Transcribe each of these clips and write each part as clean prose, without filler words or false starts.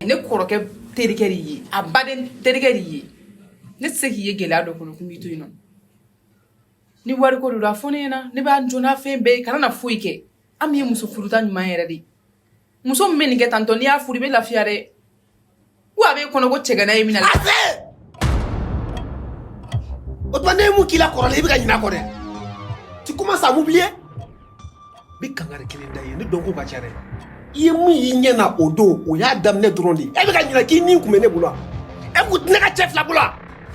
Ne kɔrɔkɛ terikɛ de ye, a baden terikɛ de ye. Ne tɛ se k'i ye gɛlɛya dɔ kɔnɔ ko n b'i to yen nɔ. Ni wari ko don, a fɔ ne ɲɛna, ne b'a jɔ n'a fɛn bɛɛ ye. Kana na foyi kɛ. An ye muso furuta ɲuman yɛrɛ de ye. Muso min bɛ nin kɛ tantɔ, n'i y'a furu, i bɛ lafiya dɛ. Ko a b'e kɔnɔ ko cɛgana ye min na. O tuma ne ye mun k'i la kɔrɔlen, i bɛ ka ɲinɛ a kɔ dɛ. Tu commences à m'oublier. N bɛ kangari kelen da i ye, ne dɔnko ka ca dɛ. I ye mun y'i ɲɛ na o don, o y'a daminɛ dɔrɔn de ye. E bɛ ka ɲinɛ k'i ni kun bɛ ne bolo wa? E kun tɛ ne ka cɛ fila bolo wa?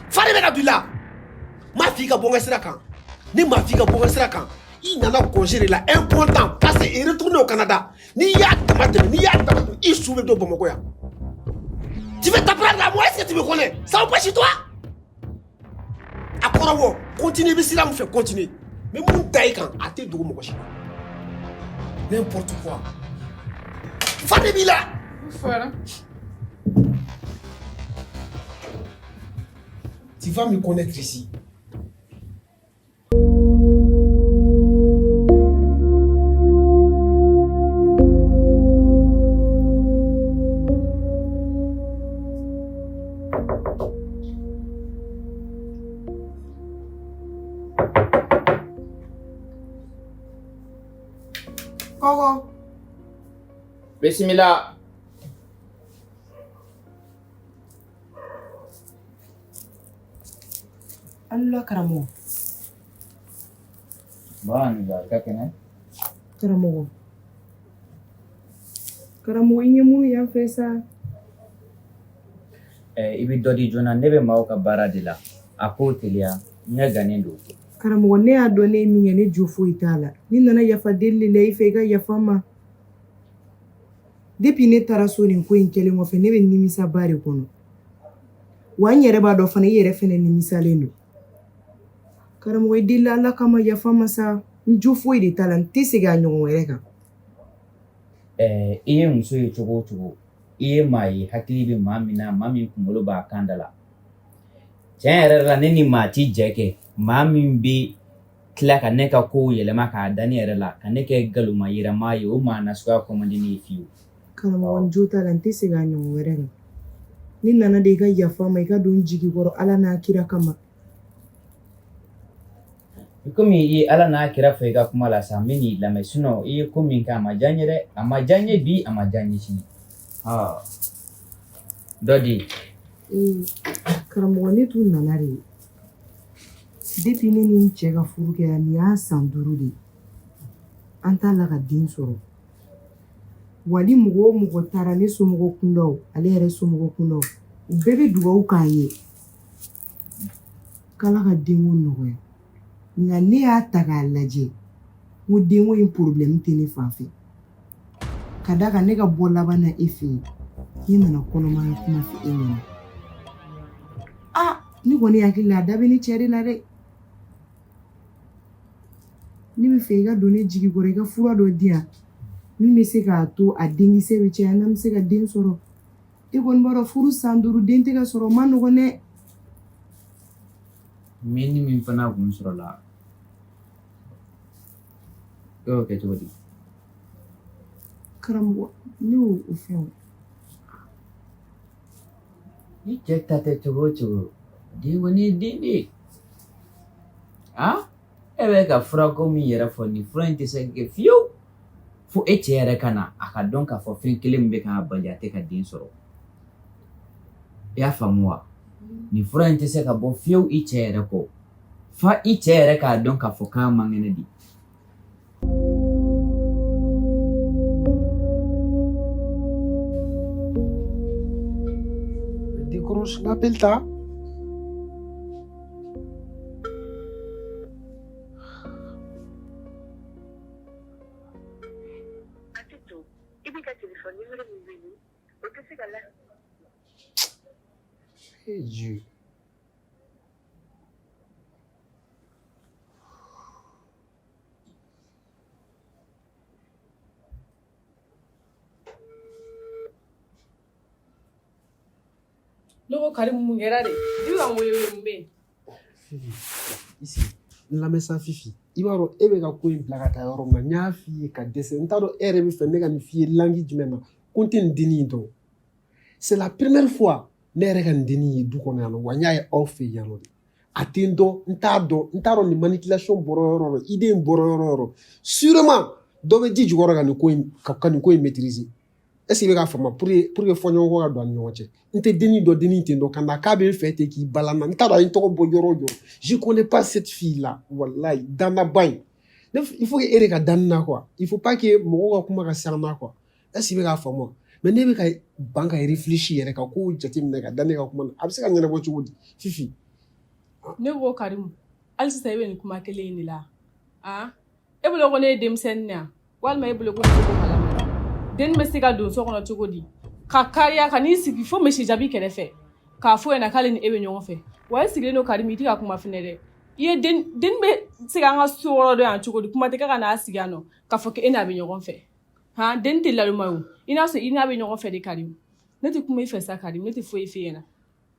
Fa de bɛ ka don i la. N m'a f'i ka bɔ n ka sira kan. Ne m'a f'i ka bɔ n ka sira kan. I nana congé de la, un bon temps passé et retourner au Canada. N'i y'a dama tɛmɛ, n'i y'a dama tɛmɛ, i su bɛ don Bamakɔ yan. Tu veux t'apprendre à moi, est-ce que tu me connais? Ça va pas chez toi? A kɔrɔbɔ, continue, i bɛ sira min fɛ, continue. N bɛ mun da i kan, a tɛ dogo mɔgɔ si la. N'importe quoi. Fa de b'i la. Fara. Tu vas me connaître ici. Kɔkɔ. Bisimila. A ni wula karamɔgɔ. Ba ni wula, i ka kɛnɛ? Karamɔgɔ. Karamɔgɔ, i ɲɛ mun yan fɛ sa? I bɛ dɔ di joona, ne bɛ maaw ka baara de la. A k'o teliya, n ɲɛ gannen don. Karamɔgɔ, ne y'a dɔn ne ye min kɛ, ne jo foyi t'a la. Ne nana yafa deli de la i fɛ, i ka yafa n ma. Depuis ne taara so nin ko in kɛlen kɔfɛ, ne bɛ nimisaba de kɔnɔ. Wa n yɛrɛ b'a dɔn fana, i yɛrɛ fɛnɛ nimisalen don. Karamɔgɔ, i deli Ala kama, yafa n ma sa. N jo foyi de t'a la, n tɛ segin a ɲɔgɔn wɛrɛ kan. I ye muso ye cogo o cogo, i ye maa ye hakili bɛ maa min na, maa min kunkolo b'a kan da la. Tiɲɛ yɛrɛ la, ne ni maa ti jɛ kɛ, maa min bɛ tila ka ne ka kow yɛlɛma k'a da ne yɛrɛ la, ka ne kɛ galoma yiramaa ye, o maa nasuguya ko man di ne ye fiyewu. Karamɔgɔ, n jo t'a la, n tɛ segin a ɲɔgɔn wɛrɛ kan. Ne nana de i ka yafa n ma, i ka don n jigi kɔrɔ Ala n'a kira kama. Komi i ye Ala n'a kira fɔ i ka kuma la sa, n bɛ n'i lamɛn. Sinon i ye ko min kɛ, a ma diya n ye dɛ. A ma diya n ye bi, a ma diya n ye sini. Dɔ di. Ee, karamɔgɔ, ne tun nana de. Depuis ne ni n cɛ ka furu kɛra, nin y'a san 5 de ye. An t'a la ka den sɔrɔ. Wa ni mɔgɔ o mɔgɔ taara ne somɔgɔ kundaw, ale yɛrɛ somɔgɔ kundaw, u bɛɛ bɛ dugawu k'an ye k'Ala ka denko nɔgɔya. Nka ne y'a ta k'a lajɛ, n ko denko in problème tɛ ne fan fɛ. Ka d'a kan ne ka bɔ laban na e fɛ yen, ne nana kɔnɔmaya kuma fɔ e ɲɛna. Aa, ne kɔni hakili la, a da bɛ ne cɛ de la dɛ. Ne bɛ fɛ i ka don ne jigi kɔrɔ, i ka fura dɔ di yan min bɛ se k'a to a denkisɛ bɛ caya, n'an bɛ se ka den sɔrɔ. E kɔni b'a dɔn, furu san 5, den tɛ ka sɔrɔ, o man nɔgɔn dɛ. Min ni min fana kun sɔrɔla, e y'o kɛ cogo di? Karamɔgɔ, ne y'o o fɛn o. Ni cɛ ta tɛ cogo o cogo, den kɔni ye den de ye. A e bɛ ka furako min yɛrɛ fɔ, nin fura in tɛ se ka kɛ fiyewu fo e cɛ yɛrɛ ka na a ka dɔn k'a fɔ fɛn kelen min bɛ k'a bali a tɛ ka den sɔrɔ. I y'a faamu wa? Nin fura in tɛ se ka bɔ fiyewu i cɛ yɛrɛ kɔ, fa i cɛ yɛrɛ k'a dɔn k'a fɔ k'a man kɛnɛ de. Décroche l'appel ta. Eh Dieu. Ne ko Karimu, mun kɛra de? I bɛ ka n wele wele, mun bɛ yen? Fifi, i sigi. N lamɛn sa Fifi. I b'a dɔn e bɛ ka ko in bila ka taa yɔrɔ min na, n y'a f'i ye ka dɛsɛ. N t'a dɔn e yɛrɛ bɛ fɛ ne ka nin f'i ye langue jumɛn na, ko n tɛ nin dennin in dɔn. C'est la première fois ne yɛrɛ ka nin dennin ye du kɔnɔ yan nɔ, wa n y'a ye aw fɛ yan nɔ de. A tɛ n dɔn, n t'a dɔn, n t'a dɔn nin manipulation bɔra yɔrɔ o yɔrɔ, idée in bɔra yɔrɔ o yɔrɔ. Sûrement dɔ bɛ ji jukɔrɔ ka nin ko in ka nin ko in maîtriser. Est ce que i bɛ k'a faamu? Pour que fɔɲɔgɔnkɔ ka don an ni ɲɔgɔn cɛ. N tɛ dennin dɔn, dennin tɛ n dɔn, ka na k'a bɛ n fɛ ten k'i balan n na. N t'a dɔn a ye n tɔgɔ bɔ yɔrɔ o yɔrɔ. Je connais pas cette fille là, walayi, dannaba in. Il faut que e de ka da n na quoi. Il faut pas que mɔgɔw ka kuma ka siran n na quoi. Est ce que i bɛ k'a faamu? Mais ne bɛ ka ban ka réfléchir yɛrɛ ka kow jateminɛ ka da ne ka kuma na. A bɛ se ka ɲɛnabɔ cogo di, Fifi? Ne ko Karimu, hali sisan e bɛ nin kuma kelen in de la. Ah, e bolo ko ne ye denmisɛnnin ya, walima e bolo ko ne tɛ ko kalama? Denni bɛ se ka don so kɔnɔ cogo di ka kariya ka n'i sigi fo misi jaabi kɛrɛfɛ k'a fɔ ɲɛna k'ale ni e bɛ ɲɔgɔn fɛ? Wa e sigilen don Karimu, i tɛ ka kuma fɛnɛ dɛ. I ye den bɛ se k'an ka so yɔrɔ dɔ yan cogo di? Kuma tɛ k'a ka n'a sigi yan nɔ k'a fɔ k'e n'a bɛ ɲɔgɔn fɛ. Han, den tɛ laloma ye o, i n'a sɔrɔ i n'a bɛ ɲɔgɔn fɛ de. Karimu, ne tɛ kuma i fɛ sa. Karimu, ne tɛ foyi f'e ɲɛna.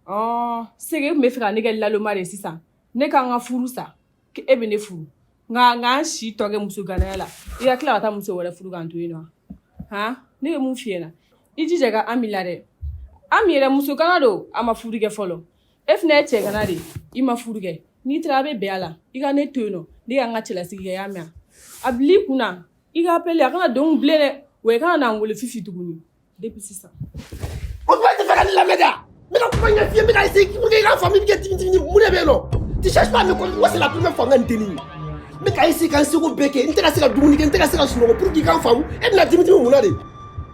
Ɔɔ, sege tun bɛ fɛ ka ne kɛ laloma de sisan. Ne k'an ka furu sa, e bɛ ne furu, nka n si tɔ kɛ muso ganaya la, i ka tila ka taa muso wɛrɛ furu k'an to yen nɔ. Han, ne bɛ mun f'i ɲɛna, i jija ka Ami la dɛ. Ami yɛrɛ muso gana don, a ma furu kɛ fɔlɔ. E fana ye cɛ gana de, i ma furu kɛ. N'i taara a bɛ bɛn a la, i ka ne to yen nɔ, ne k'an ka cɛlasigi kɛ. Y'a mɛn? A bil'i kunna, i ka appel a kana don bilen dɛ, wa i kana na n wele Fifi tuguni depuis sisan. O tuma e tɛ fɛ ka ne lamɛn de wa? N bɛ ka kuma ɲɛf'i ye, n bɛ ka essayer pour que i k'a faamu, i bɛ kɛ dimi dimi. Mun de bɛ yen nɔ? Tu cherches pas à me comprendre. Moi, c'est la première fois n ka nin dennin ye. N bɛ ka essayer ka n seko bɛɛ kɛ, n tɛ ka se ka dumuni kɛ, n tɛ ka se ka sunɔgɔ pour que i k'an faamu. E bɛna dimi dimi mun na de?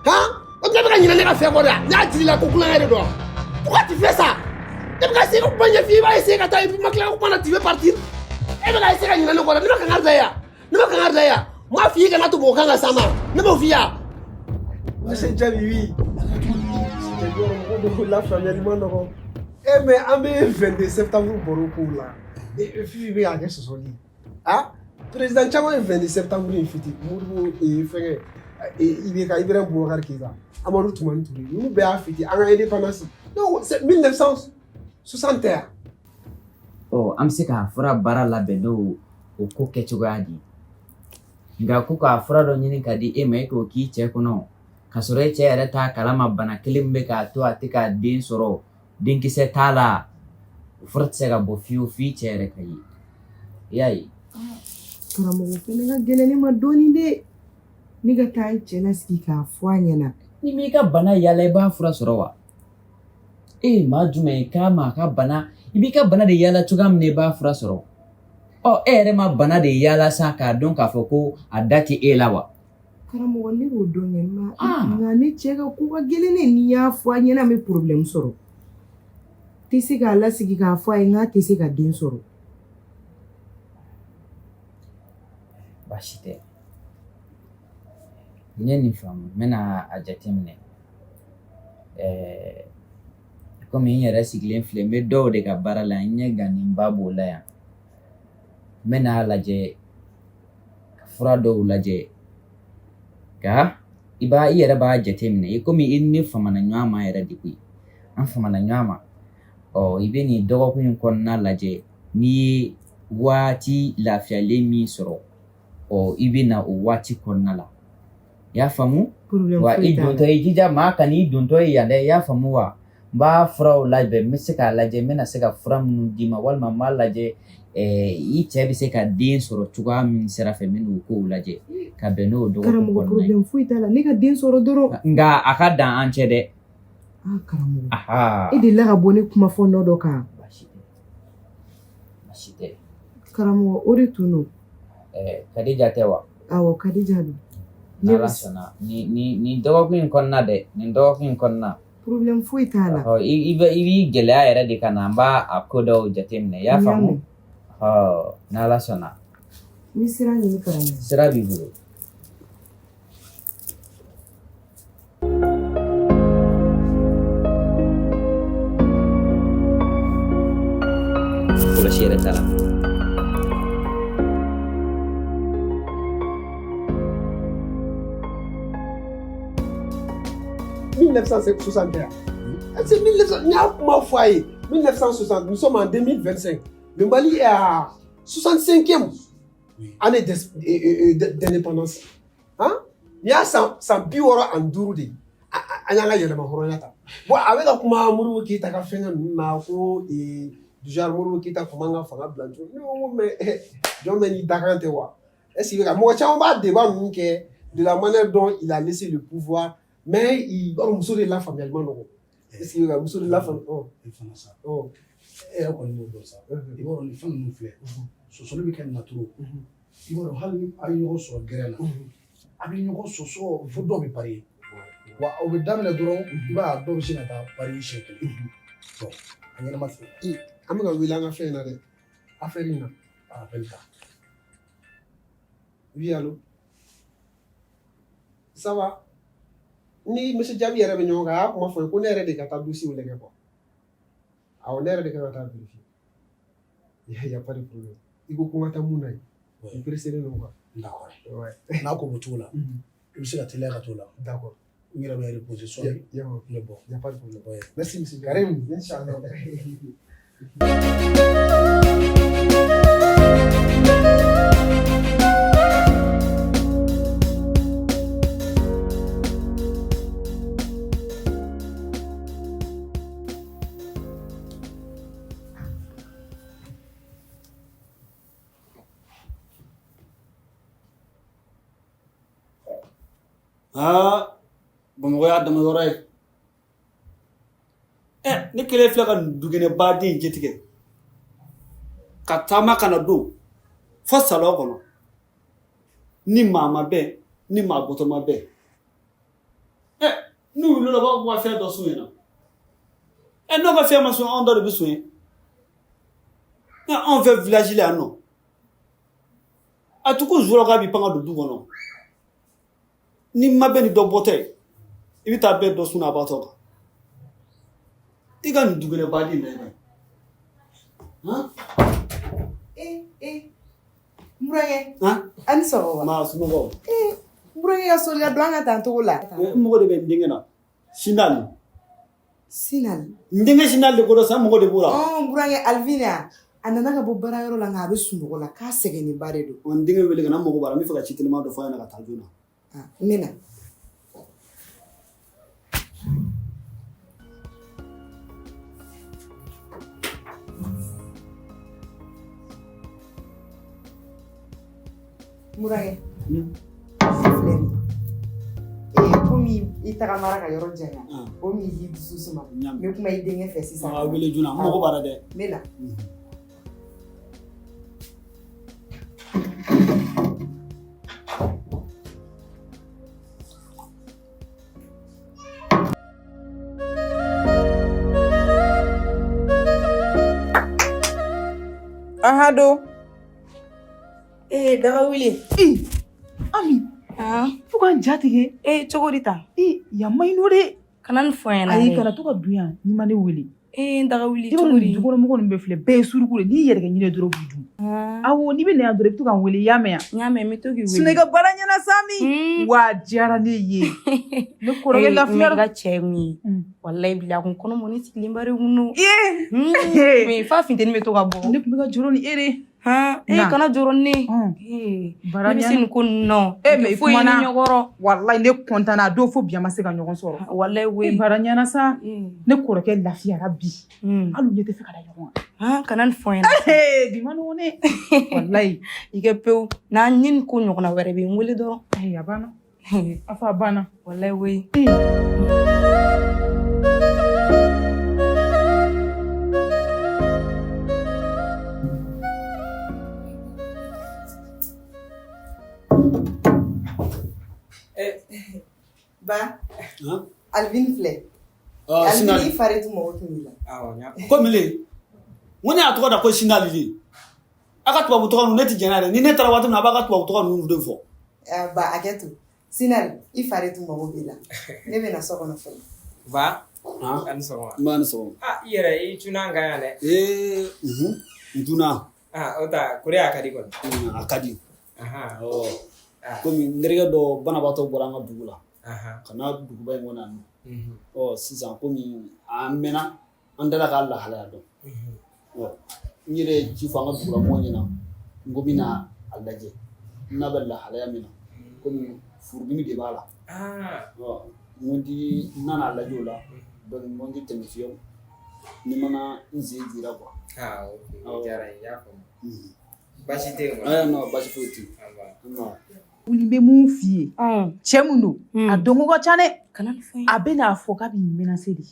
Han, o tuma e bɛ ka ɲinɛ ne ka fɛn kɔ de wa? N y'a jira i la ko kulonkɛ de don wa? Pourquoi tu fais ça? Ne bɛ ka essayer ka kuma ɲɛf'i ye, i b'a essayer ka taa et puis ma tila ka kuma na, tu veux partir. E bɛ ka essayer ka ɲinɛ ne kɔ dɛ. Ne ma kangari da i ye wa? Ne ma kangari da i ye wa? N m'a f'i ye kana to mɔgɔ kan ka s'an ma? Ne m'o f'i ye wa? Monsieur Jaabi, oui. Jaabi yɔrɔ mɔgɔ dɔw lafaamuyali ma nɔgɔn. Eh mais an bɛ 22 septembre baro kow la. Fifi bɛ k'a kɛ sɔsɔli ye. Ah, président caman ye 22 septembre in fêter. Modibo fɛngɛ IBK, Ibrahim Boubacar Keïta, Amadou Toumani Touré, ninnu bɛɛ y'a fêter an ka indépendance. Non, c'est 1961. Ɔ, an bɛ se k'a fura baara labɛn n'o o ko kɛcogoya di. Nka ko k'a fura dɔ ɲini ka di e ma, e k'o k'i cɛ kɔnɔ k'a sɔrɔ e cɛ yɛrɛ t'a kalama bana kelen min bɛ k'a to a tɛ k'a den sɔrɔ, denkisɛ t'a la, o fura tɛ se ka bɔ fiyewu f'i cɛ yɛrɛ ka ye. I y'a ye? Karamɔgɔ fɛnɛ ka gɛlɛn ne ma dɔɔni dɛ. Ne ka taa n cɛ lasigi k'a fɔ a ɲɛna. N'i m'i ka bana yaala, i b'a fura sɔrɔ wa? E ye maa jumɛn ye k'a ma a ka bana, i b'i ka bana de yaala cogoya min na i b'a fura sɔrɔ. Ɔ, e yɛrɛ ma bana de yaala sa k'a dɔn k'a fɔ ko a da tɛ e la wa? Karamɔgɔ, ne b'o dɔn kɛ, nka ne cɛ ka ko ka gɛlɛn ne. N'i y'a fɔ a ɲɛna, n bɛ problème sɔrɔ. Tɛ se k'a lasigi k'a fɔ a ye n k'a tɛ se ka den sɔrɔ. Baasi tɛ. N ye nin faamu, n bɛna a jateminɛ. Komi n yɛrɛ sigilen filɛ, n bɛ dɔw de ka baara la, n ɲɛ ganinba b'o la yan. N bɛna lajɛ ka fura dɔw lajɛ. Nka i b'a i yɛrɛ b'a jateminɛ i komi i ni ne famana ɲɔgɔn ma yɛrɛ de koyi. An famana ɲɔgɔn ma. Ɔ, i bɛ nin dɔgɔkun in kɔnɔna lajɛ, n'i ye waati lafiyalen min sɔrɔ, ɔ, i bɛ na o waati kɔnɔna la. I y'a faamu? Wa i dontɔ, i jija maa kan'i dontɔ ye yan dɛ. I y'a faamu wa? N b'a furaw labɛn, n bɛ se k'a lajɛ, n bɛna se ka fura minnu d'i ma, walima n b'a lajɛ i cɛ bɛ se ka den sɔrɔ cogoya min sira fɛ, n bɛ n'o kow lajɛ ka bɛn n'o dɔgɔkun Karamɔgɔ, kɔnɔna ye. problème foyi t'a la, ne ka den sɔrɔ dɔrɔn. Nka a ka dan an cɛ dɛ. Ah, karamɔgɔ. Aha. E delila ka bɔ ne kuma fɔ nɔ dɔ kan. Baasi tɛ. Baasi tɛ. Karamɔgɔ, o de tun don. Kadija tɛ wa? Awɔ, Kadija don. N'Ala sɔnna, nin dɔgɔkun in kɔnɔna dɛ, nin dɔgɔkun in kɔnɔna. Problème foyi t'a la. Ɔ, i b'i gɛlɛya yɛrɛ de ka na, n b'a a ko dɔw jateminɛ. I y'a faamu? Ɔ, n'Ala sɔnna. N bɛ sira ɲini, karamɔgɔ. Sira b'i bolo. Kɔlɔsi yɛrɛ t'a la. 1961. C'est 1900, n y'a kuma fɔ a ye 1960, nous sommes en 2025. Le Mali est à 65e année d'indépendance. Hein? Nin y'a san 65 de ye. An y'an ka yɛlɛma hɔrɔnya ta. Bon, a bɛ ka kuma Modibo Keyita ka fɛngɛ ninnu na ko du genre Modibo Keyita tun man ka fanga bila cogo. Ne ko mais jɔn bɛ n'i dakan tɛ wa? Est ce que mɔgɔ caman b'a débat ninnu kɛ de la manière dont il a laissé le pouvoir, mais i b'a dɔn muso de lafaamuyali ma nɔgɔn. Est ce que muso de lafaamu? E fana sa. E yɛrɛ kɔni b'o dɔn sa. I b'a dɔn nin fɛn ninnu filɛ. Sɔsɔli bɛ kɛ nin na trop. I b'a dɔn hali ni a ye ɲɔgɔn sɔrɔ gɛrɛn na, a bɛ ɲɔgɔn sɔsɔ fo dɔw bɛ parier. Wa o bɛ daminɛ dɔrɔn, i b'a ye dɔw bɛ sin ka taa parier siɲɛ kelen. Bon, a ɲɛnama tɛ. An bɛ ka wele an ka fɛn in na dɛ. Affaire in na. Appel ta. Oui, allô? Ça va? Ni monsieur Diaby yɛrɛ bɛ ɲɔgɔn kan, a y'a kuma fɔ n ye ko ne yɛrɛ de ka taa dossier lajɛ quoi. Awɔ, ne yɛrɛ de kan ka taa vérifier. Il y a pas de problème. I ko ko n ka taa mun na yen? N pressé don quoi. D'accord. Ouais. N'a ko b'o cogo la, i bɛ se ka teliya ka t'o la. D'accord. N yɛrɛ bɛ reposer sɔɔni. N bɛ bɔ. Y a pas de problème. Ouais. Merci monsieur Karim. Inch'Allah. Aa, Bamakɔ y'a dama yɔrɔ ye. Ɛ, ne kelen filɛ ka dugɛnɛbaden in jɛtigɛ ka taama ka na don fo salon kɔnɔ, ni maa ma bɛn, ni maa bɔtɔ ma bɛn. Ɛ, n'u wulila, u b'a fɔ ko ka fɛn dɔ sun ɲɛna. Ɛ, n'o ka fɛn ma sun, anw dɔ de bɛ sun ye. Ɛ, anw fɛ village la yan nɔ, a tugu zura k'a b'i pan ka don du kɔnɔ. Ni ma bɛn ni dɔ bɔtɔ ye, i bɛ taa bɛn dɔ sun a batɔ kan. I ka nin dugɛnɛbaden in da i kan. Eh, n burankɛ. A ni sɔgɔma. Maa somɔgɔw. Eh, n burankɛ ka soli ka don an ka tan cogo la. N mago de bɛ n denkɛ na. Sinali. Sinali. N denkɛ Sinali de ko dɔ sa, n mago de b'o la. Ɔn, n burankɛ Alvin a nana ka bɔ baarayɔrɔ la, nka a bɛ sunɔgɔ la, k'a sɛgɛnnenba de don. N denkɛ wele ka na, n mago b'a la, n bɛ fɛ ka ci teliman dɔ fɔ a ɲɛna ka taa joona. N bɛ na. N burankɛ. Filɛ nin ye. Komi i tagamara ka yɔrɔ janya, komi i y'i dusu suma, n bɛ kuma i denkɛ fɛ sisan. A wele joona, n mago b'a la dɛ. N bɛ na. Aha do. Ee, daga wuli. Ee, Ami. Fo k'an ja tigɛ. Ee, cogo di tan? Ee, yan man ɲi nɔ dɛ. Kana nin fɔ n ɲɛna. Ayi, kana to ka don yan n'i ma ne wele. Ee, daga wuli I b'a cogo dɔn di? dukɔnɔmɔgɔw ninnu bɛɛ filɛ, bɛɛ ye suruku de. N'i yɛrɛ kɛ ɲinɛ dɔrɔn b'i dun. Awɔ, n'i bɛ na yan dɔrɔn i bɛ to ka n wele, i y'a mɛn yan. N y'a mɛn, n bɛ to k'i wele. Sinon i ka baara ɲɛna sa Ami. Wa a diyara ne ye. Ne kɔrɔkɛ lafiyara. N ka cɛ ye mun ye? Walayi bila a kun kɔnɔ mɔni sigilenba de kun don. Ee. Mais f'a funteni bɛ to ka bɔ. Ne tun bɛ ka jɔrɔ ni e de ye. Ee, kana jɔrɔ ni ne. Baara Ne bɛ se nin ko ninnu na. E mais i Foyi kumana. ni ɲɛkɔrɔ. Walayi ne content na, a don fo bi an ma se ka ɲɔgɔn sɔrɔ. Walayi koyi. E baara ɲɛna sa. Ne kɔrɔkɛ lafiyara bi. Hali u ɲɛ tɛ fɛ ka da ɲɔgɔn kan. Kana nin fɔ n ɲɛna. Ee, bi ma nɔgɔn dɛ. Walayi. I kɛ pewu. N'a ni nin ko ɲɔgɔnna wɛrɛ bɛ yen, n wele dɔrɔn. Ayi, a banna. A fɔ a banna. Walayi koyi. Ba, Alvin filɛ. Ah, Alvin Sinali. i fari tun mago tun b'i la. Ko mele, n ko ne y'a tɔgɔ da ko Sinali de. A ka tubabu tɔgɔ ninnu, ne tɛ jɛn n'a ye dɛ. Ni ne taara waati min na, a b'a ka tubabu tɔgɔ ninnu de fɔ. Ba, hakɛ to. Sinali, i fari tun mago b'i la. Ne bɛ na so kɔnɔ fɔlɔ. Ba, a ni sɔgɔma. N ba ni sɔgɔma. Ah, i yɛrɛ i cunna an kan yan dɛ. Ee, n cunna. Ah, o ta kore a ka di kɔni. A ka di. Awɔ. Komi n terikɛ dɔ banabaatɔ bɔra an ka dugu la. Ka na duguba in kɔnɔ yan nɔ. Ɔ, sisan komi an mɛnna, an dala k'a lahalaya dɔn. Ɔ, n yɛrɛ ye ci fɔ an ka dugulamɔgɔw ɲɛna, n ko n bɛna a lajɛ n'a bɛ lahalaya min na, komi furudimi de b'a la. Ɔ, n ko n ti n nana a lajɛ o la. Donc n ko n tɛ tɛmɛ fiyewu ni ma na n sen jira quoi. Ah, ok, o diyara n ye, n y'a faamu. Baasi tɛ yen kɔni. Ayi non, baasi foyi tɛ yen. Nba. Wuli n bɛ mun f'i ye cɛ mun don a dɔnko ka ca dɛ a bɛ n'a fɔ k'a b'i menacer de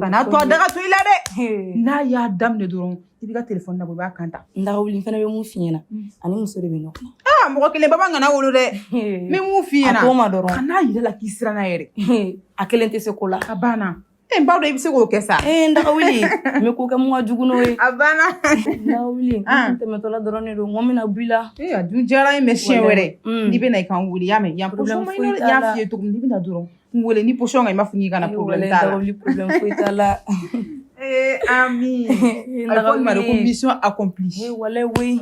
kana to a da ka to i la dɛ n'a y'a daminɛ dɔrɔn i b'i ka telefɔni labɔ i b'a kan ta. N daga wuli n fana bɛ mun f'i ɲɛna ani muso de bɛ ɲɔgɔn na. Aa mɔgɔ kelen baba ŋana wolo dɛ n bɛ mun f'i ɲɛna A t'o ma dɔrɔn. Kan'a yira la k'i siranna yɛrɛ. A kelen tɛ se ko la. A banna e n b'a dɔn i bɛ se k'o kɛ sa. Ee n daga wuli n bɛ ko kɛ mun ka jugu n'o ye. A banna. N daga wuli n tɛmɛtɔla dɔrɔn de don n ko n bɛna bɔ i la. Ee a dun diyara n ye mais siɲɛ wɛrɛ n'i bɛ na i ka n wele i y'a mɛn yan Problème position ma ɲi foyi nɔ dɛ t'a n y'a la. f'i ye cogo min n'i bɛ na dɔrɔn n wele ni position ka ɲi n b'a fɔ k'i kana problème t'a la. Daga wuli problème foyi t'a la. Ee Ami a bɛ fɔ nin ma de ko mission accomplie. Ee walayi koyi.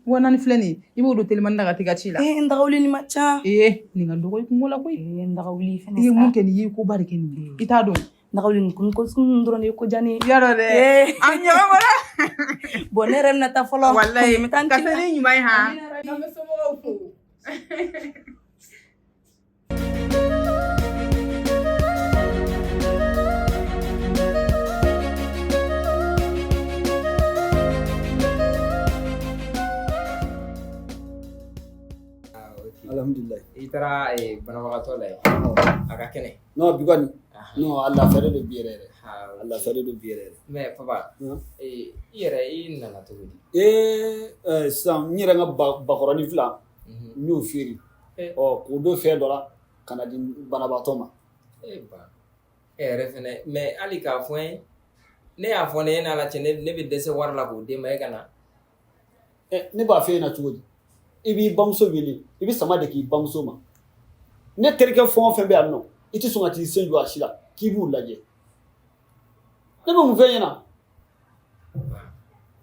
4000 filɛ nin ye i b'o don telimani na ka t'i ka ci la. Ee n daga wuli nin ma ca. Ee nin ka dɔgɔ i kungo la koyi. Ee n daga wuli fɛnɛ I ye sa. mun kɛ nin ye koba de kɛ nin ye i t'a dɔn. N daga wuli nin ko sugu ninnu dɔrɔn de ye ko diya ne ye. Yarɔ dɛ an ɲɔgɔn bolo. Bon ne yɛrɛ bɛna taa fɔlɔ. Walayi n bɛ taa n ka ci la. se ni ɲuman ye han. An bɛ somɔgɔw fo. Alhamdulilayi. I taara banabagatɔ la yen. A ka kɛnɛ. Non bi kɔni non a lafiyalen don bi yɛrɛ yɛrɛ. A lafiyalen don bi yɛrɛ yɛrɛ. Mais papa, i yɛrɛ i nana cogo di? Ee sisan n yɛrɛ ka bakɔrɔnin fila n y'o feere. Ɔ k'o don fɛn dɔ la ka na di banabaatɔ ma. E ba e yɛrɛ fɛnɛ mais hali k'a fɔ n ye ne y'a fɔ ne e n'Ala cɛ ne bɛ dɛsɛ wari la k'o d'e ma e ka na. Ne b'a f'e ɲɛna cogo di? I b'i bamuso wele i bɛ sama de k'i bamuso ma. Ne terikɛ fɛn o fɛn bɛ yan nɔ i tɛ sɔn ka t'i sen jɔ a si la k'i b'u lajɛ. Ne bɛ mun f'e ɲɛna?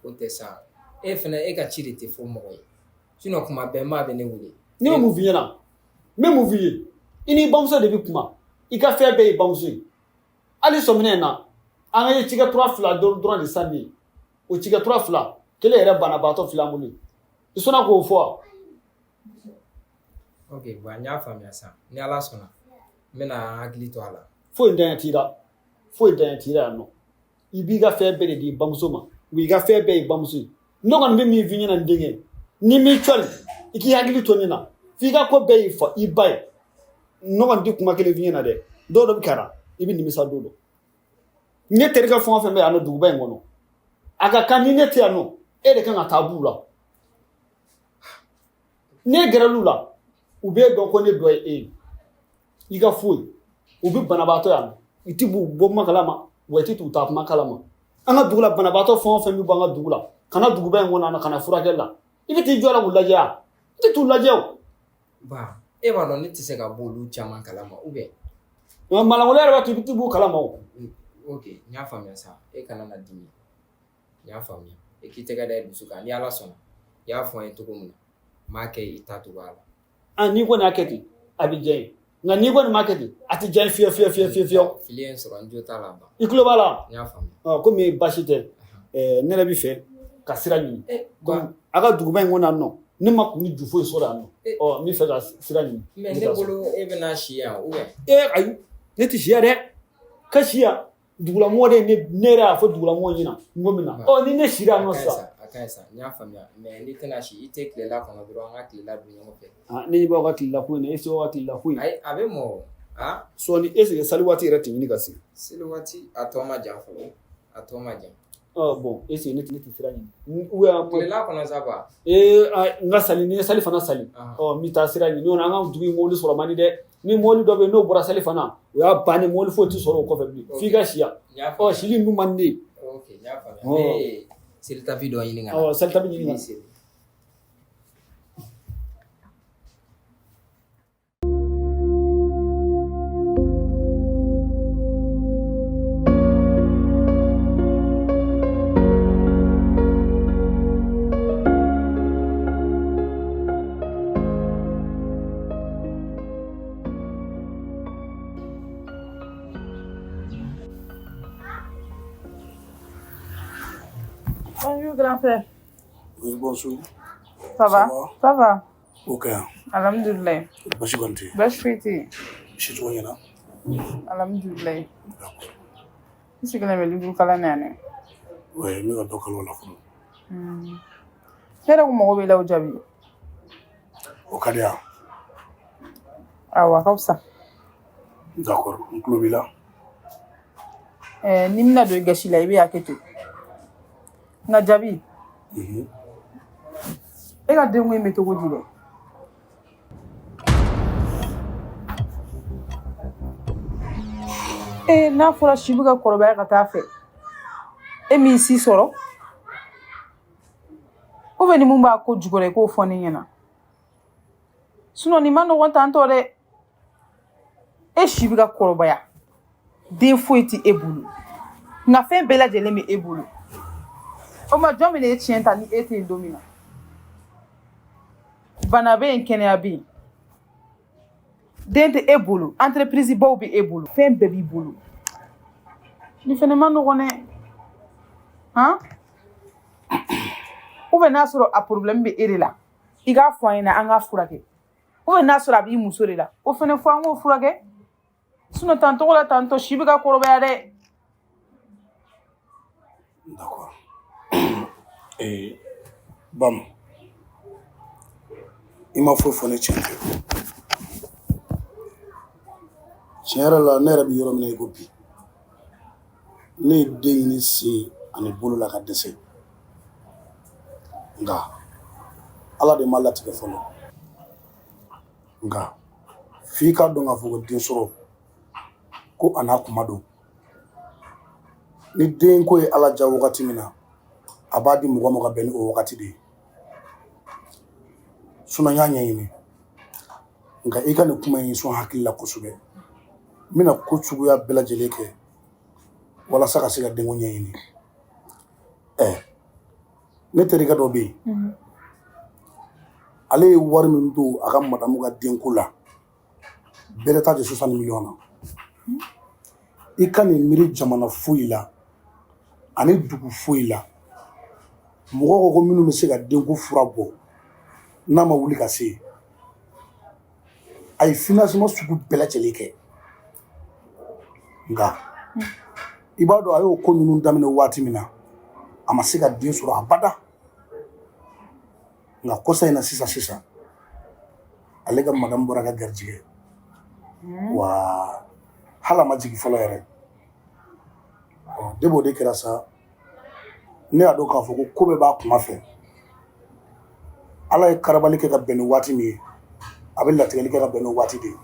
O tɛ sa e fɛnɛ e ka ci de tɛ fɔ mɔgɔ ye sinon kuma bɛɛ maa bɛ ne wele. Ne bɛ mun f'i ɲɛna? N bɛ mun f'i ye? I n'i bamuso de bɛ kuma i ka fɛn bɛɛ y'i bamuso ye. Hali sɔminɛ in na an ye cikɛ tura fila dɔrɔn de san nin ye o cikɛ tura fila kelen yɛrɛ banabaatɔ filɛ an bolo yen i sɔnna k'o fɔ wa? Ok bon n y'a faamuya sa ni Ala sɔnna n bɛna hakili to a la. Foyi danya t'i la foyi danya t'i la yan nɔ i b'i ka fɛn bɛɛ de di bamuso ma wa i ka fɛn bɛɛ y'i bamuso ye ne kɔni bɛ min f'i ɲɛna n denkɛ ni m'i cɔri i k'i hakili to ne na f'i ka ko bɛɛ y'i fa i ba ye ne kɔni tɛ kuma kelen f'i ɲɛna dɛ dɔw dɔ bɛ kɛra i bɛ nimisa don dɔ ne terikɛ fɛn o fɛn bɛ yan nɔ duguba in kɔnɔ a ka kan ni ne tɛ yan nɔ e de kan ka taa b'u la ne gɛrɛl'u la u b'e dɔn ko ne dɔ ye e ye i ka foyi u bɛ banabaatɔ yan nɔ i ti b'u bɔ kuma kalama wa i ti t'u taa kuma kalama an ka dugu la banabaatɔ fɛn o fɛn bɛ bɔ an ka dugu la ka na duguba in kɔnɔ ka na furakɛli la i bɛ t'i jɔ la k'u lajɛ wa i tɛ t'u lajɛ o. Ba e b'a dɔn ne tɛ se ka bɔ olu caman kalama ou bien. Nka malangolo yɛrɛ b'a to i bɛ t'i b'u kalama o. Ok n y'a faamuya sa e kana na dimi n y'a faamuya e k'i tɛgɛ da i dusu kan ni Ala sɔnna i y'a fɔ n ye cogo min na n b'a kɛ i ta cogoya la. N'i kɔni y'a kɛ ten a bɛ diya n ye nka n'i kɔni m'a kɛ ten a tɛ diya n ye fiyewu fiyewu fiyewu fiyewu fiyewu. Fili ye n sɔrɔ n jo t'a la ban. I tulo b'a la. N y'a faamuya. Komi baasi tɛ ne yɛrɛ bɛ fɛ ka sira ɲini komi a ka duguba in kɔnɔ yan nɔ ne ma kun ni ju foyi sɔrɔ yan nɔ ɔ n bɛ fɛ ka sira ɲini. Mais ne bolo e bɛna si yan ou bien. Ayi ne tɛ si yan dɛ ka si yan dugulamɔgɔ de ye ne yɛrɛ y'a fɔ dugulamɔgɔ ɲɛna n ko min na ɔ ni ne sira yan nɔ sisan. A ka ɲi sa n y'a faamuya mais n'i tɛna si i tɛ tilela kɔnɔ dɔrɔn an ka tilela dun ɲɔgɔn fɛ. Ne ɲɛ b'aw ka tilela ko in na e se aw ka tilela ko in. Ayi a bɛ mɔ o. Sɔɔni est ce que sali waati yɛrɛ tɛ ɲini ka se. Seli waati a tɔ ma jan fɔlɔ a tɔ ma jan. Bon est ce que ne tɛ sira ɲini. Ou bien tilela kɔnɔ sa quoi. N ka sali ni n ye sali fana sali ɔ n bɛ taa sira ɲini an ka dugu in mobili sɔrɔ man di dɛ ni mobili dɔ bɛ yen n'o bɔra sali fana o y'a bannen mobili foyi tɛ sɔrɔ o kɔfɛ bilen f'i ka si yan ɔ sili in dun man di ne ye. Ok n y'a faamuya ne ye selitabi dɔ ɲini ka na. Ɔ selitabi ɲini ka na. Bonjour grand frère. Oui, bonjour. Ça va? Ça va. Ok. Alhamdulillah. Basi kɔni tɛ yen. Baasi foyi tɛ yen. Si cogo ɲɛna. Alhamdulilayi. I sigilen bɛ livre kalan na yan dɛ. Ouais, n bɛ ka dɔ kalan o la fɔlɔ. Ne yɛrɛ kun mago b'i la o Jabi. O ka di yan. Awɔ, a ka fisa. D'accord, n tulo b'i la. Ɛɛ ni n bɛna don i gasi la, i bɛ hakɛ to. Nka Jabi, e ka denko in bɛ cogo di dɛ? Ee n'a fɔra si bɛ ka kɔrɔbaya ka taa fɛ, e m'i si sɔrɔ? Ou bien ni mun b'a ko jukɔrɔ i k'o fɔ ne ɲɛna. Sinon nin ma nɔgɔn tantɔ dɛ. E si bɛ ka kɔrɔbaya, den foyi tɛ e bolo, nka fɛn bɛɛ lajɛlen bɛ e bolo. O ma jɔn bɛna e tiɲɛ ta ni e tɛ yen don min na? Bana bɛ yen, kɛnɛya bɛ yen. Den tɛ e bolo, entreprise baw bɛ e bolo, fɛn bɛɛ b'i bolo. Nin fɛnɛ ma nɔgɔn dɛ. Han? Ou bien n'a sɔrɔ a problème bɛ e de la, i k'a fɔ an ɲɛna an k'a furakɛ. Ou bien n'a sɔrɔ a b'i muso de la, o fɛnɛ fɔ an k'o furakɛ. Sinon tan tɔgɔ la tantɔ si bɛ ka kɔrɔbaya dɛ. D'accord. Ee, Bam, i ma foyi fɔ ne tiɲɛ tɛ. Tiɲɛ yɛrɛ la, ne yɛrɛ bɛ yɔrɔ min na i ko bi, ne ye den ɲini sen ani bolo la ka dɛsɛ. Nka Ala de ma latigɛ fɔlɔ. Nka f'i k'a dɔn k'a fɔ ko den sɔrɔ ko a n'a kuma don. Ni den ko ye Ala diya wagati min na, a b'a di mɔgɔ ma ka bɛn ni o wagati de ye. Sinon n y'a ɲɛɲini. Nka i ka nin kuma in sɔn hakili la kosɛbɛ. N bɛna ko suguya bɛɛ lajɛlen kɛ walasa ka se ka denko ɲɛɲini. Ɛ, ne terikɛ dɔ bɛ yen. Ale ye wari min don a ka madamu ka denko la, bɛrɛ t'a jɛ 60 miliyɔn na. I ka nin miiri jamana foyi la ani dugu foyi la, mɔgɔ ko ko minnu bɛ se ka denko fura bɔ n'a ma wuli ka se, a ye financement sugu bɛɛ lajɛlen kɛ. Nka i b'a dɔn a y'o ko ninnu daminɛ waati min na, a ma se ka den sɔrɔ abada. Nka kɔsa in na sisan sisan, ale ka madamu bɔra ka garijɛgɛ. Wa hali a ma jigin fɔlɔ yɛrɛ. Ɔ, depuis o de kɛra sa, ne y'a dɔn k'a fɔ ko ko bɛɛ b'a kuma fɛ. Ala ye karabali kɛ ka bɛn ni waati min ye, a bɛ latigɛli kɛ ka bɛn n'o waati de ye.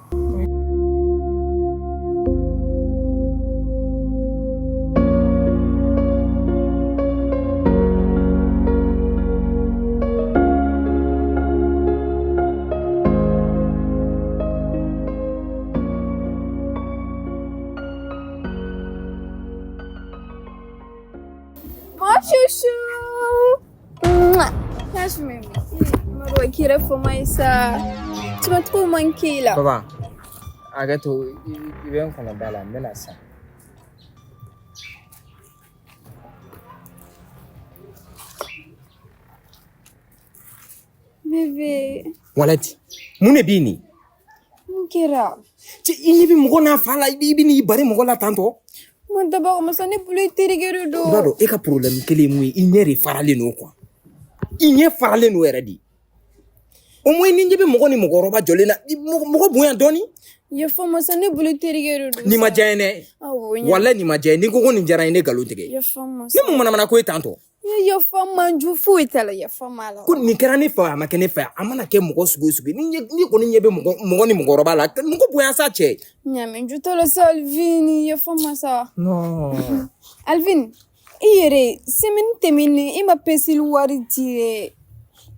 Mon chouchou. Mouah. Cache même. Kira sa. Tu m'as trop manqué là. Papa, hakɛ to, i bɛ n kɔnɔ da la, n bɛna sa. Bébé. Walati, mun de b'i nin? Mun kɛra? Cɛ, i ɲɛ bɛ mɔgɔ n'a fa la, i bɛ n'i bari mɔgɔ la tantɔ. Ma dabɔ masa ne bolo i terikɛ de don. I b'a dɔn e ka problème kelen ye mun ye, i ɲɛ de faralen don quoi. I ɲɛ faralen don yɛrɛ de. Au moins ni ɲɛ bɛ mɔgɔ ni mɔgɔkɔrɔba jɔlen na, mɔgɔ bonya dɔɔni. Yafa masa ne bolo i terikɛ de don. Nin ma diya n ye dɛ. Awɔ. Walayi nin ma diya n ye, n'i ko ko nin diyara n ye, ne nkalon tigɛ. Yafa masa. Ne mun manamana ko ye tantɔ. Yafa ma ju foyi t'a la, yafa ma la. Ko nin kɛra ne fɛ, a ma kɛ ne fɛ, a mana kɛ mɔgɔ sugu o sugu ye, ni kɔni ɲɛ bɛ mɔgɔ ni mɔgɔkɔrɔba la, mɔgɔ bonya sa cɛ. Ɲamɛ ju t'o la sa Alvin, yafa ma sa. Non. Alvin, i yɛrɛ semaine tɛmɛnen i ma peseli wari di dɛ.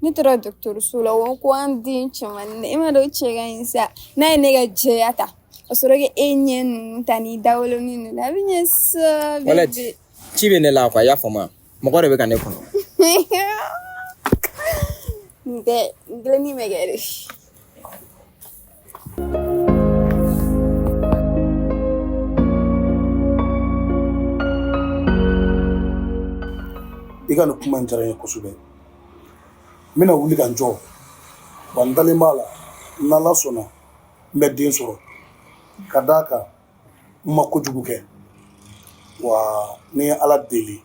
Ne taara dɔgɔtɔrɔso la, o ko an den cɛmannin e ma dɔn cɛ ka ɲi sa. N'a ye ne ka jɛya ta, ka sɔrɔ ka e ɲɛ ninnu ta n'i dawolonin ninnu a bɛ ɲɛ sa. Walati, ci bɛ ne la quoi, i y'a faamu wa? Mɔgɔ de bɛ ka ne kɔnɔ. Nin tɛ n dilanni bɛ kɛ de. I ka nin kuma in diyara n ye kosɛbɛ. N bɛna wuli ka n jɔ. Wa n dalen b'a la, n'Ala sɔnna, n bɛ den sɔrɔ. Ka d'a kan, N ma kojugu kɛ, wa ni ye Ala deli,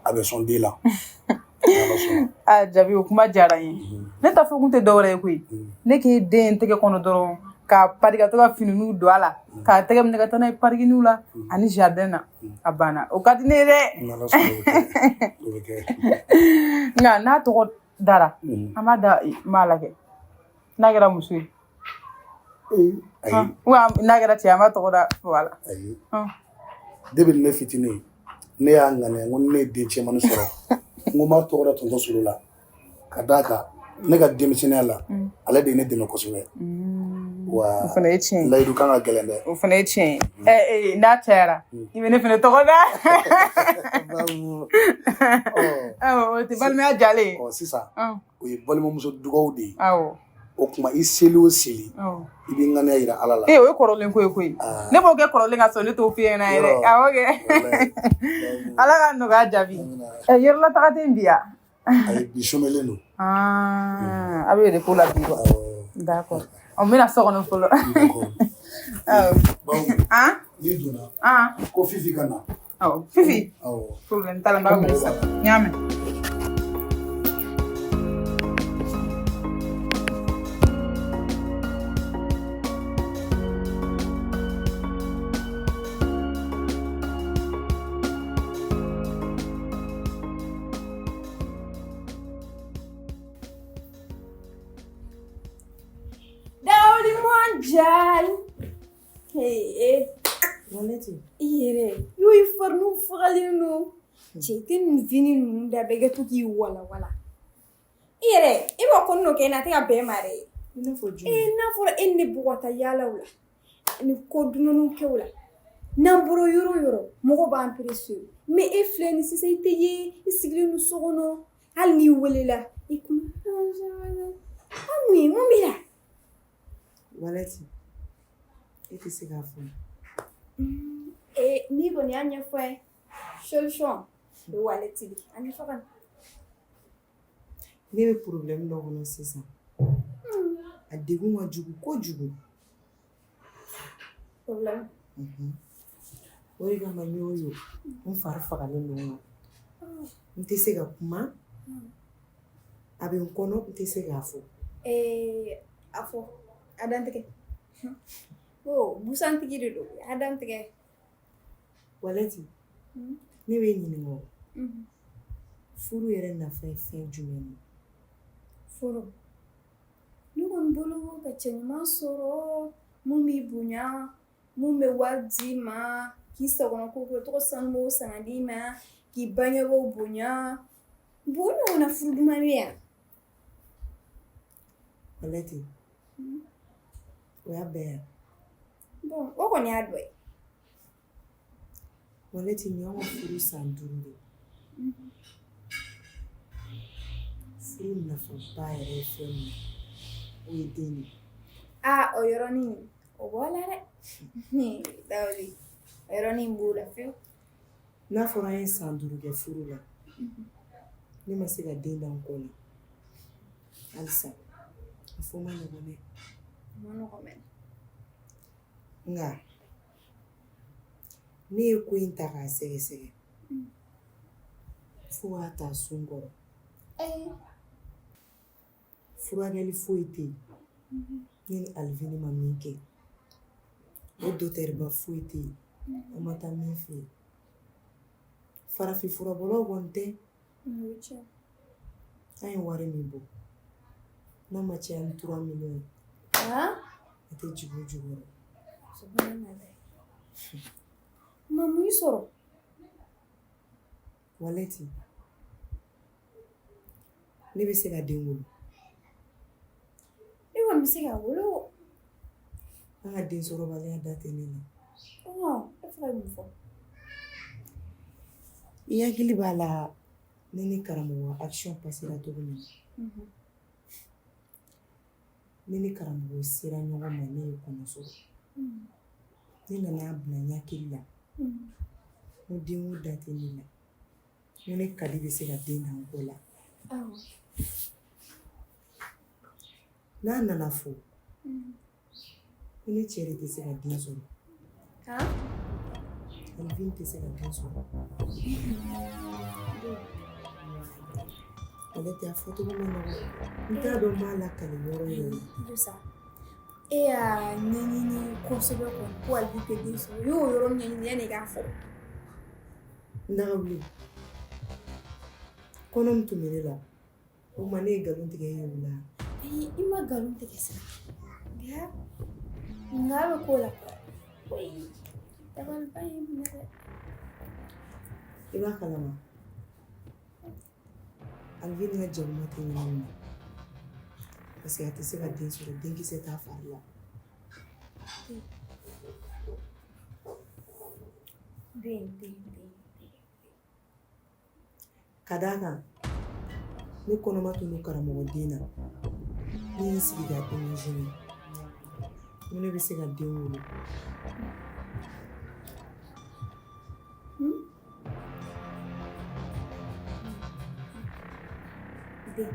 a bɛ sɔn den la. Aa Jabi, o kuma diyara n ye. Ne ta fɔ kun tɛ dɔwɛrɛ ye koyi, ne k'e den n tɛgɛ kɔnɔ dɔrɔn k'a pari, ka to ka fininiw don a la, k'a tɛgɛ minɛ ka taa n'a ye parikiniw la ani jardin na, a banna. O ka di ne ye dɛ. Nka n'a tɔgɔ dara, an b'a da maa la kɛ, n'a kɛra muso ye n'a kɛra cɛ, an b'a tɔgɔ da wala. Ayi, depuis ne fitinin, ne y'a ŋaniya ko ne ye den cɛmannin sɔrɔ, n ko n b'a tɔgɔ da tonton Solo la, ka d'a kan ne ka denmisɛnninya la, ale de ye ne dɛmɛ kosɛbɛ. Wa O fana ye tiɲɛ ye. Layidu kan ka gɛlɛn dɛ. O fana ye tiɲɛ ye. Ɛ n'a cayara, i bɛ ne fana tɔgɔ da. Awɔ, o tɛ balimaya jalen ye. Ɔ, sisan o ye balimamuso dugaw de ye. Awɔ. O tuma i seli o seli, i b'i ŋaniya jira Ala la. Ee, o ye kɔrɔlen ko ye koyi. Ne b'o kɛ kɔrɔlen ka sɔrɔ ne t'o f'i ɲɛna yɛrɛ. Awɔ kɛ, Ala ka nɔgɔya jaabi. Ɛ, yɔrɔla taga tɛ yen bi ya? Ayi, bi somelen don. A bɛ repos la bi quoi. D'accord, ɔ, n bɛna so kɔnɔ fɔlɔ. Awɔ. N'i donna ko Fifi ka na. Awɔ, Fifi. Awɔ. Problème t'a la, n b'a wele sisan. N y'a mɛn. Dawuli mondial. Hey, Waleti. I yɛrɛ y'o i fariniw fagalen don. Cɛ, i tɛ nin fini ninnu da bɛɛ kɛ to k'i walawala. I yɛrɛ, e b'a ko n'o kɛ na, a tɛ ka bɛn ma dɛ. I n'a fɔ jumɛn? Ee, n'a fɔra e ni ne bɔ ka taa yaalaw la, ni ko dumuniw kɛw la, n'an bɔra yɔrɔ o yɔrɔ, mɔgɔw b'an apprécier. Mais e filɛ nin sisan, i tɛ ye, i sigilen don so kɔnɔ, hali n'i welela, i kun an mun ye, mun b'i la? Waleti, e tɛ se k'a faamu. Ee, n'i kɔni y'a ɲɛfɔ n ye, solution o ye Waleti de ye. A ɲɛfɔ ka na. Ne bɛ problème dɔ kɔnɔ sisan. A degun ka jugu kojugu. Problème? O de kama n y'o ye, n fari fagalen don n kan. N tɛ se ka kuma. A bɛ n kɔnɔ, n tɛ se k'a fɔ. Ee, a fɔ, a dantigɛ. Ko busantigi de don, a dantigɛ. Waleti, ne bɛ ɲininka o. Furu yɛrɛ nafa ye fɛn jumɛn ye? Furu. Ne kɔni bolo, ka cɛ ɲuman sɔrɔ mun b'i bonya, mun bɛ wari d'i ma, k'i sagona ko kɛ, tɔgɔ sanu san ka d'i ma, k'i bangebaaw bonya. Bon, o ɲɔgɔnna furu duman bɛ yan? Waleti, o y'a bɛɛ yan. Bon, o kɔni y'a dɔ ye. Waleti, nin y'anw ka furu san 5 de ye. Furu nafaba yɛrɛ ye fɛn min ye, o ye den de ye. Aa, o yɔrɔnin o bɔ la dɛ. Dawuli, o yɔrɔnin b'o la fewu. N'a fɔra an ye san 5 kɛ furu la, ne ma se ka den da n kɔ la halisa, a fɔ ma nɔgɔn dɛ. A ma nɔgɔn mɛnɛ. Nka ne ye ko in ta k'a sɛgɛsɛgɛ fo k'a ta sun kɔrɔ. Furakɛli foyi tɛ yen ne ni Alivini ma min kɛ. O dɔgɔtɔrɔba foyi tɛ yen an ma taa min fɛ yen. Farafin furabɔlaw kɔni tɛ. An ye wari min bɔ, n'a ma caya ni 3 millions ye, a tɛ jigin o jukɔrɔ. Ma, mun y'i sɔrɔ? Waleti, ne bɛ se ka den wolo. E kɔni bɛ se ka wolo. An ka den sɔrɔbaliya da tɛ ne la. E fana ye mun fɔ? I hakili b'a la, ne ni karamɔgɔ action passera cogo min na. Ne ni karamɔgɔ sera ɲɔgɔn ma, ne ye kɔnɔ sɔrɔ. Ne nana bila n hakili la n ko denko da tɛ ne la, n ko ne Kadi bɛ se ka den da n kɔ la. N'a nana fɔ ko ne cɛ de tɛ se ka den sɔrɔ. Alvin tɛ se ka den sɔrɔ. Ale tɛ a fɔcogo ma nɔgɔn. N t'a dɔn n b'a lakali yɔrɔ yɛrɛ la. Jɔ sa. E y'a ɲɛɲini kosɛbɛ kɔni ko Alvin tɛ den sɔrɔ. I y'o yɔrɔ ɲɛɲini yanni i k'a fɔ. N dagawuli. Kɔnɔ min tun bɛ ne la, o tuma ne ye nkalon tigɛ e ye o la. Ayi, i ma nkalon tigɛ sa. Nka nka bɛ ko la koyi. Dabaliban ye n minɛ dɛ. I b'a kalama. Alvin ka jɛkuma tɛ ɲɛnama na. Parce que a tɛ se ka den sɔrɔ, denkisɛ t'a fari la. Den, den, den. Ka d'a kan ne kɔnɔma tun don karamɔgɔden na. Ne ye n sigi k'a imaginer ko ne bɛ se ka den wolo. Den.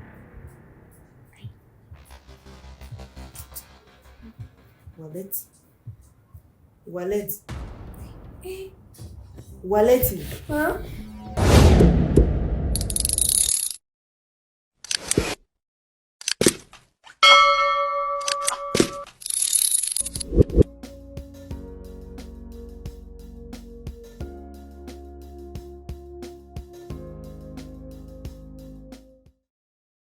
Walɛti. Walɛti. Walɛti. Han?